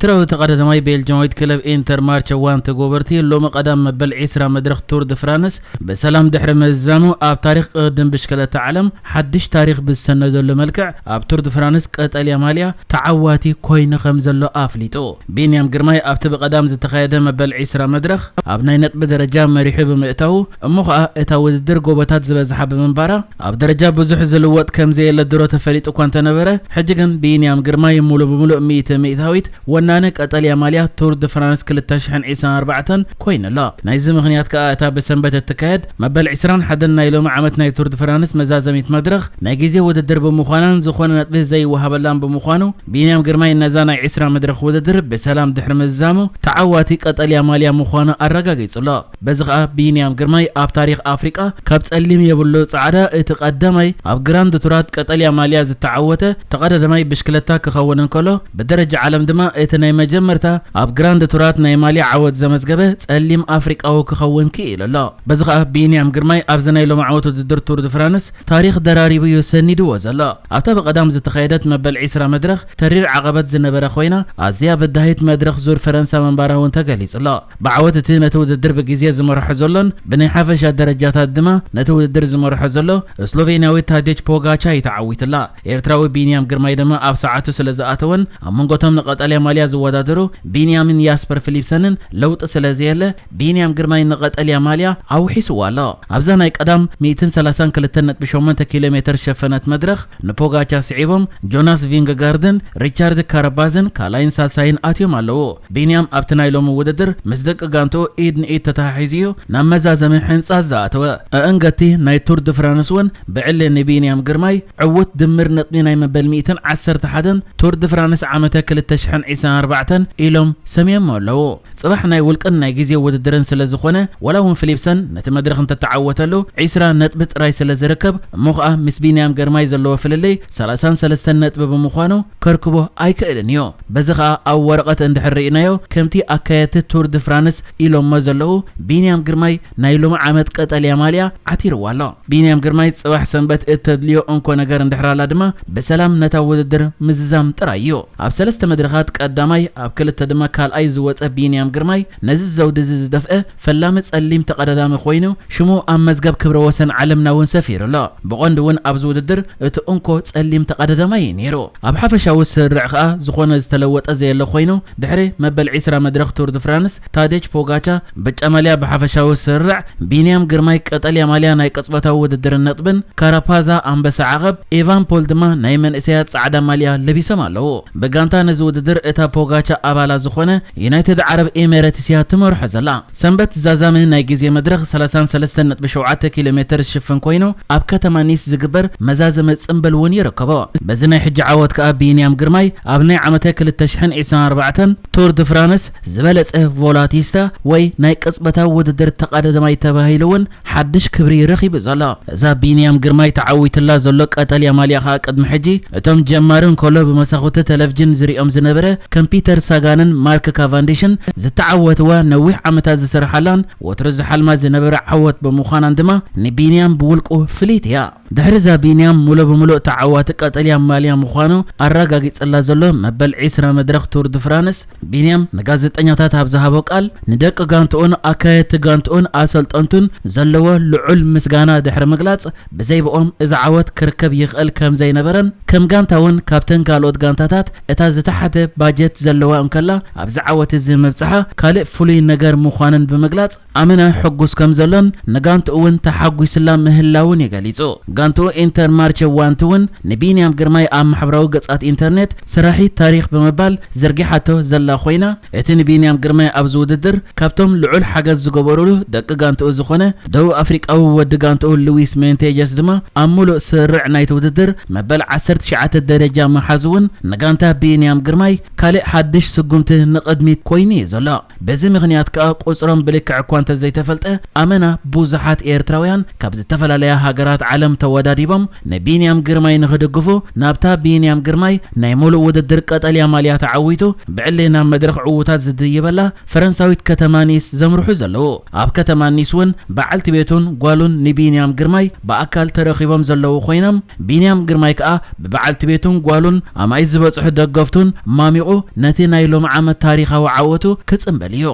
ኤርትራዊ ተቐዳዳማይ ቤልጅማዊት ክለብ ኢንተር ማርቸ ዋን ተጎበርቲ ሎሚ ቀዳም መበል ዒስራ መድረኽ ቱር ድ ፍራንስ ብሰላም ድሕሪ ምዝዛሙ፣ ኣብ ታሪኽ ቅድድም ብሽክለታ ዓለም ሓድሽ ታሪኽ ብዝሰነደሉ መልክዕ፣ ኣብ ቱር ድ ፍራንስ ቀጠልያ ማልያ ተዓዋቲ ኮይኑ ከም ዘሎ ኣፍሊጡ። ቢንያም ግርማይ ኣብቲ ብቐዳም ዝተኻየደ መበል ዒስራ መድረኽ ኣብ ናይ ነጥቢ ደረጃ መሪሑ ብምእታዉ፣ እሞ ኸኣ እታ ውድድር ጎቦታት ዝበዝሓ ብምንባራ፣ ኣብ ደረጃ ብዙሕ ዝልወጥ ከም ዘየለ ድሮ ተፈሊጡ እኳ እንተነበረ፣ ሕጂ ግን ቢንያም ግርማይ ሙሉ ብምሉእ ሚእቲ ሚእታዊት ወናኒ ቀጠልያ ማልያ ቱር ድ ፍራንስ ክልተ ሽሕን ዕስራን ኣርባዕተን ኮይኑ ኣሎ። ናይዚ ምኽንያት ከኣ እታ ብሰንበት እትካየድ መበል ዕስራን ሓደን ናይ ሎሚ ዓመት ናይ ቱር ድ ፍራንስ መዛዘሚት መድረኽ ናይ ግዜ ውድድር ብምዃናን ዝኾነ ነጥቢ ዘይወሃበላን ብምዃኑ፣ ቢንያም ግርማይ ነዛ ናይ ዕስራ መድረኽ ውድድር ብሰላም ድሕሪ ምዝዛሙ ተዓዋቲ ቀጠልያ ማልያ ምዃኑ ኣረጋጊጹ ኣሎ። በዚ ኸኣ ቢንያም ግርማይ ኣብ ታሪኽ ኣፍሪቃ ካብ ጸሊም የብሉ ጻዕዳ እቲ ቀዳማይ ኣብ ግራንድ ቱራት ቀጠልያ ማልያ ዝተዓወተ ተቐዳዳማይ ብሽክለታ ክኸውን እንከሎ፣ ብደረጃ ዓለም ድማ እቲ ናይ መጀመርታ ኣብ ግራንድ ቱራት ናይ ማልያ ዓወት ዘመዝገበ ጸሊም ኣፍሪቃዊ ክኸውን ክኢሉ ኣሎ። በዚ ኸኣ ቢንያም ግርማይ ኣብዚ ናይ ሎሚ ዓወት ውድድር ቱር ድ ፍራንስ ታሪኽ ደራሪቡ እዩ ሰኒድዎ ዘሎ። ኣብታ ብቐዳም ዝተኻየደት መበል ዕስራ መድረኽ ተሪር ዓቐበት ዝነበረ ኮይና፣ ኣዝያ በዳሂት መድረኽ ዙር ፈረንሳ ምንባራ እውን ተገሊጹ ኣሎ። ብዓወት እቲ ነቲ ውድድር ብግዜ ዝመርሖ ዘሎን ብናይ ሓፈሻ ደረጃታት ድማ ነቲ ውድድር ዝመርሖ ዘሎ ስሎቬንያዊ ታዴች ፖጋቻ እዩ ተዓዊቱላ። ኤርትራዊ ቢንያም ግርማይ ድማ ኣብ ሰዓቱ ስለ ዝኣተወን ኣብ መንጎቶም ንቀጠልያ ማልያ ዝወዳደሩ ቢንያምን ያስፐር ፊሊፕሰንን ለውጢ ስለ ዘየለ፣ ቢንያም ግርማይ ንቀጠልያ ማልያ ኣውሒስዋ ኣሎ። ኣብዛ ናይ ቀዳም ሚእትን ሰላሳን ክልተን ነጥቢ ሸሞንተ ኪሎ ሜትር ዝሸፈነት መድረኽ ንፖጋቻ ስዒቦም ጆናስ ቪንገጋርድን ሪቻርድ ካራባዝን ካልኣይን ሳልሳይን ኣትዮም ኣለዉ። ቢንያም ኣብቲ ናይ ሎሚ ውድድር ምስ ደቂ ጋንትኡ ኢድ ንኢድ ተተሓሒዙ እዩ ናብ መዛዘሚ ሕንጻ ዝኣተወ። ኣእንገቲ ናይ ቱር ድ ፍራንስ እውን ብዕሊ ንቢንያም ግርማይ ዕዉት ድምር ነጥቢ ናይ መበል ሚእትን ዓሰርተ ሓደን ቱር ድ ፍራንስ ዓመተ ክልተ ሽሕን ዕስራን ኣርባዕተን ኢሎም ሰምዮሞ ኣለዉ። ጽባሕ ናይ ውልቅን ናይ ግዜ ውድድርን ስለ ዝኾነ፣ ዋላ እውን ፊሊፕሰን ነቲ መድረኽ እንተተዓወተሉ ዕስራ ነጥቢ ጥራይ ስለ ዝርከብ፣ እሞ ኸኣ ምስ ቢንያም ግርማይ ዘለዎ ፍልልይ ሰላሳን ሰለስተን ነጥቢ ብምዃኑ ከርክቦ ኣይክእልን እዩ። በዚ ኸኣ ኣብ ወረቐት እንድሕር ርኢናዮ፣ ከምቲ ኣካየድቲ ቱር ድ ፍራንስ ኢሎሞ ዘለዉ፣ ቢንያም ግርማይ ናይ ሎሚ ዓመት ቀጠልያ ማልያ ዓቲርዋ ኣሎ። ቢንያም ግርማይ ጽባሕ ሰንበት እተድልዮ እንኮ ነገር እንድሕር ኣላ ድማ ብሰላም ነታ ውድድር ምዝዛም ጥራይ እዩ። ኣብ ሰለስተ መድረኻት ቀዳማይ፣ ኣብ ክልተ ድማ ካልኣይ ዝወጸ ቢንያም ግርማይ ነዚ ዘውዲ እዚ ዝደፍአ ፈላሚ ጸሊም ተቐዳዳሚ ኮይኑ ሽሙ ኣብ መዝገብ ክብረ ወሰን ዓለምና እውን ሰፊሩ ኣሎ። ብቐንዱ እውን ኣብዚ ውድድር እቲ እንኮ ጸሊም ተቐዳዳማይ እዩ ነይሩ። ኣብ ሓፈሻዊ ስርርዕ ከኣ ዝኾነ ዝተለወጠ ዘየለ ኮይኑ ድሕሪ መበል ዕስራ መድረኽ ቱር ድ ፍራንስ ታዴች ፖጋቻ ብጫ ማልያ ብሓፈሻዊ ስርርዕ፣ ቢንያም ግርማይ ቀጠልያ ማልያ ናይ ቅጽበታዊ ውድድርን ነጥብን፣ ካራፓዛ ኣንበሳ ዓቐብ፣ ኤቫን ፖል ድማ ናይ መንእሰያት ጻዕዳ ማልያ ለቢሶም ኣለዉ። ብጋንታ ነዚ ውድድር እታ ፖጋቻ ኣባላ ዝኾነ ዩናይትድ ዓረብ ኤሜሬትስ እያ ትመርሖ ዘላ። ሰንበት ዛዛሚ ናይ ግዜ መድረኽ ሰላሳን ሰለስተን ነጥቢ ሸውዓተ ኪሎ ሜትር ዝሽፍን ኮይኑ ኣብ ከተማ ኒስ ዝግበር መዛዘሚ ጽምብል እውን ይርከቦ። በዚ ናይ ሕጂ ዓወት ከኣ ቢንያም ግርማይ ኣብ ናይ ዓመተ ክልተ ሽሕን ዕስራን ኣርባዕተን ቱር ድ ፍራንስ ዝበለጸ ቮላቲስታ ወይ ናይ ቅጽበታዊ ውድድር ተቐዳዳማይ ተባሂሉ እውን ሓድሽ ክብሪ ረኺቡ ዘሎ። እዛ ቢንያም ግርማይ ተዓዊትላ ዘሎ ቀጠልያ ማልያ ከኣ ቅድሚ ሕጂ እቶም ጀማሪ እንከሎ ብመሳኹቲ ቴሌቪዥን ዝሪኦም ዝነበረ ከም ፒተር ሳጋንን ማርክ ካቫንዲሽን ዝተዓወትዋ ነዊሕ ዓመታት ዝሰርሓላን ወትሩ ዝሓልማ ዝነበረ ዓወት ብምዃናን ድማ ንቢንያም ብውልቁ ፍልይቲ እያ። ድሕሪ እዛ ቢንያም ሙሉእ ብምሉእ ተዓዋቲ ቀጠልያ ማልያ ምዃኑ ኣረጋጊጽላ ዘሎ መበል ዕስራ መድረኽ ቱር ድ ፍራንስ፣ ቢንያም ንጋዜጠኛታት ኣብ ዝሃቦ ቃል፣ ንደቂ ጋንትኡን ኣካየድቲ ጋንትኡን ኣሰልጠንቱን ዘለዎ ልዑል ምስጋና ድሕሪ ምግላጽ፣ ብዘይ ብኦም እዚ ዓወት ክርከብ ይኽእል ከም ዘይነበረን፣ ከም ጋንታ እውን ካብተን ካልኦት ጋንታታት እታ ዝተሓተ ባጀት ዘለዋ እንከላ፣ ኣብዚ ዓወት እዚ ምብጽሓ ካልእ ፍሉይ ነገር ምዃንን ብምግላጽ፣ ኣመና ሕጉስ ከም ዘሎን ንጋንትኡ እውን ተሓጒስላ ምህላውን እዩ ገሊጹ። ጋንትኡ ኢንተር ማርቸ ዋንቲ እውን ንቢንያም ግርማይ ኣብ ማሕበራዊ ገጻት ኢንተርኔት ሰራሒ ታሪኽ ብምባል ዘርጊሓቶ ዘላ ኮይና፣ እቲ ንቢንያም ግርማይ ኣብዚ ውድድር ካብቶም ልዑል ሓገዝ ዝገበሩሉ ደቂ ጋንትኡ ዝኾነ ደቡብ ኣፍሪቃዊ ወዲ ጋንትኡ ሉዊስ ሜንቴጀስ ድማ ኣብ ሙሉእ ስርርዕ ናይቲ ውድድር መበል ዓሰርተ ትሽዓተ ደረጃ ምሓዙ እውን ንጋንታ ቢንያም ግርማይ ካልእ ሓድሽ ስጉምቲ ንቕድሚት ኮይኑ እዩ ዘሎ። በዚ ምኽንያት ከኣ ቁጽሮም ብልክዕ እኳ እንተዘይተፈልጠ፣ ኣመና ብዙሓት ኤርትራውያን ካብ ዝተፈላለያ ሃገራት ዓለም ኣወዳዲቦም ንቢንያም ግርማይ ንኽድግፉ ናብታ ቢንያም ግርማይ ናይ ሙሉእ ውድድር ቀጠልያ ማልያ ተዓዊቱ ብዕሊ ናብ መድረኽ ዕዉታት ዝድይበላ ፈረንሳዊት ከተማ ኒስ ዘምርሑ ዘለዉ። ኣብ ከተማ ኒስ እውን በዓልቲ ቤቱን ጓሉን ንቢንያም ግርማይ ብኣካል ተረኺቦም ዘለዉ ኮይኖም፣ ቢንያም ግርማይ ከኣ ብበዓልቲ ቤቱን ጓሉን ኣማኢት ዝበጽሑ ደገፍቱን ማሚቑ ነቲ ናይ ሎሚ ዓመት ታሪኻዊ ዓወቱ ክጽንበል እዩ።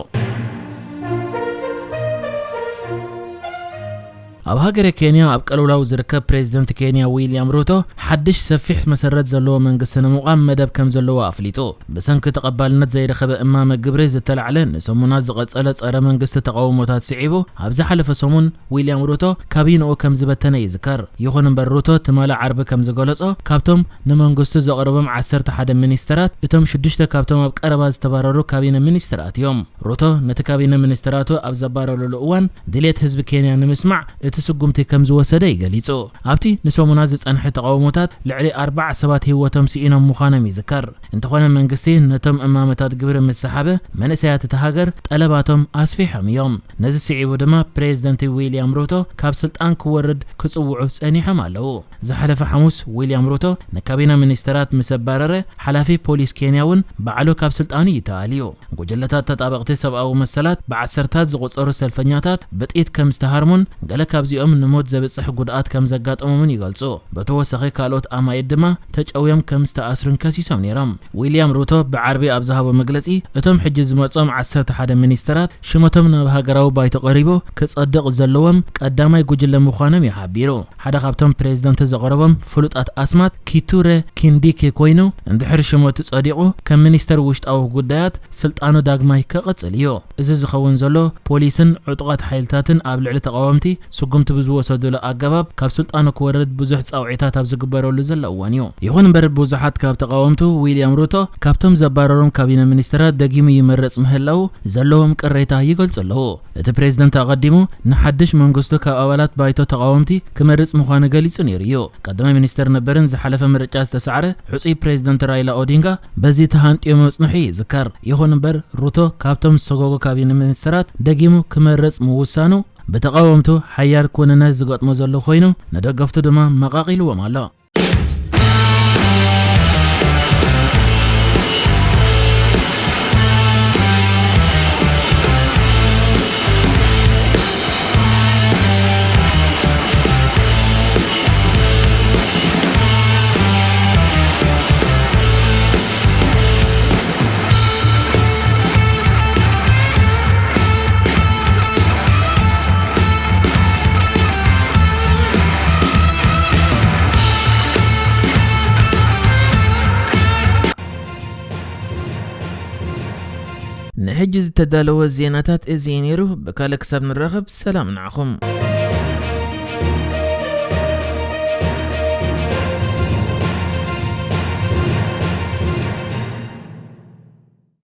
ኣብ ሃገረ ኬንያ ኣብ ቀልውላው ዝርከብ ፕሬዝደንት ኬንያ ዊልያም ሩቶ ሓድሽ ሰፊሕ መሰረት ዘለዎ መንግስቲ ንምቋም መደብ ከም ዘለዎ ኣፍሊጡ። ብሰንኪ ተቐባልነት ዘይረኸበ እማመ ግብሪ ዝተላዕለ ንሰሙናት ዝቐጸለ ጸረ መንግስቲ ተቓውሞታት ስዒቡ ኣብ ዝሓለፈ ሰሙን ዊልያም ሩቶ ካቢንኡ ከም ዝበተነ ይዝከር። ይኹን እምበር ሩቶ ትማሊ ዓርቢ ከም ዝገለጾ ካብቶም ንመንግስቱ ዘቕረቦም ዓሰርተ ሓደ ሚኒስተራት እቶም ሽዱሽተ ካብቶም ኣብ ቀረባ ዝተባረሩ ካቢነ ሚኒስተራት እዮም። ሩቶ ነቲ ካቢነ ሚኒስተራቱ ኣብ ዘባረረሉ እዋን ድሌት ህዝቢ ኬንያ ንምስማዕ እቲ ስጉምቲ ከም ዝወሰደ እዩ ገሊጹ። ኣብቲ ንሰሙናት ዝጸንሐ ተቓውሞታት ልዕሊ ኣርባዓ ሰባት ህይወቶም ስኢኖም ምዃኖም ይዝከር። እንተኾነ መንግስቲ ነቶም እማመታት ግብሪ ምስ ሰሓበ መንእሰያት እታ ሃገር ጠለባቶም ኣስፊሖም እዮም። ነዚ ስዒቡ ድማ ፕሬዝደንት ዊልያም ሩቶ ካብ ስልጣን ክወርድ ክጽውዑ ጸኒሖም ኣለዉ። ዝሓለፈ ሓሙስ ዊልያም ሩቶ ንካቢነ ሚኒስተራት ምስ ኣባረረ ሓላፊ ፖሊስ ኬንያ እውን ባዕሉ ካብ ስልጣኑ እዩ ተኣልዩ። ጉጅለታት ተጣበቕቲ ሰብኣዊ መሰላት ብዓሰርታት ዝቑጸሩ ሰልፈኛታት ብጥይት ከም ዝተሃርሙን ገለ ካብዚኦም ንሞት ዘብጽሕ ጉድኣት ከም ዘጋጠሞምን ይገልጹ። ብተወሳኺ ካልኦት ኣማኢት ድማ ተጨውዮም ከም ዝተኣስሩን ከሲሶም ነይሮም። ዊልያም ሩቶ ብዓርቢ ኣብ ዝሃቦ መግለጺ እቶም ሕጂ ዝመጾም ዓሰርተ ሓደ ሚኒስተራት ሽመቶም ናብ ሃገራዊ ባይቶ ቀሪቡ ክጸድቕ ዘለዎም ቀዳማይ ጉጅለ ምዃኖም እዩ ሓቢሩ። ሓደ ካብቶም ፕሬዝደንት ዘቕረቦም ፍሉጣት ኣስማት ኪቱረ ኪንዲኪ ኮይኑ እንድሕር ሽመቱ ጸዲቑ ከም ሚኒስተር ውሽጣዊ ጉዳያት ስልጣኑ ዳግማይ ክቕጽል እዩ። እዚ ዝኸውን ዘሎ ፖሊስን ዕጡቓት ሓይልታትን ኣብ ልዕሊ ተቓወምቲ ስጉምቲ ብዝወሰዱሉ ኣገባብ ካብ ስልጣኑ ክወርድ ብዙሕ ጻውዒታት ኣብ ዝግበረሉ ዘሎ እዋን እዩ። ይኹን እምበር ብዙሓት ካብ ተቓወምቱ ዊልያም ሩቶ ካብቶም ዘባረሮም ካቢነ ሚኒስተራት ደጊሙ ይመረጽ ምህላው ዘለዎም ቅሬታ ይገልጹ ኣለዉ። እቲ ፕሬዝደንት ኣቐዲሙ ንሓድሽ መንግስቱ ካብ ኣባላት ባይቶ ተቓወምቲ ክመርጽ ምዃኑ ገሊጹ ነይሩ እዩ። ቀዳማይ ሚኒስተር ነበርን ዝሓለፈ ምርጫ ዝተሳዕረ ሕጹይ ፕሬዝደንት ራይላ ኦዲንጋ በዚ ተሃንጥዮ መጽንሑ ይዝከር። ይኹን እምበር ሩቶ ካብቶም ዝሰጎጉ ካቢነ ሚኒስተራት ደጊሙ ክመርጽ ምውሳኑ ብተቓወምቱ ሓያል ኩንነት ዝገጥሞ ዘሎ ኮይኑ ንደገፍቱ ድማ መቓቒልዎም ኣሎ። ንሕጂ ዝተዳለወ ዜናታት እዚ እዩ ነይሩ። ብካልእ ክሳብ ንራኸብ ሰላም ንዓኹም።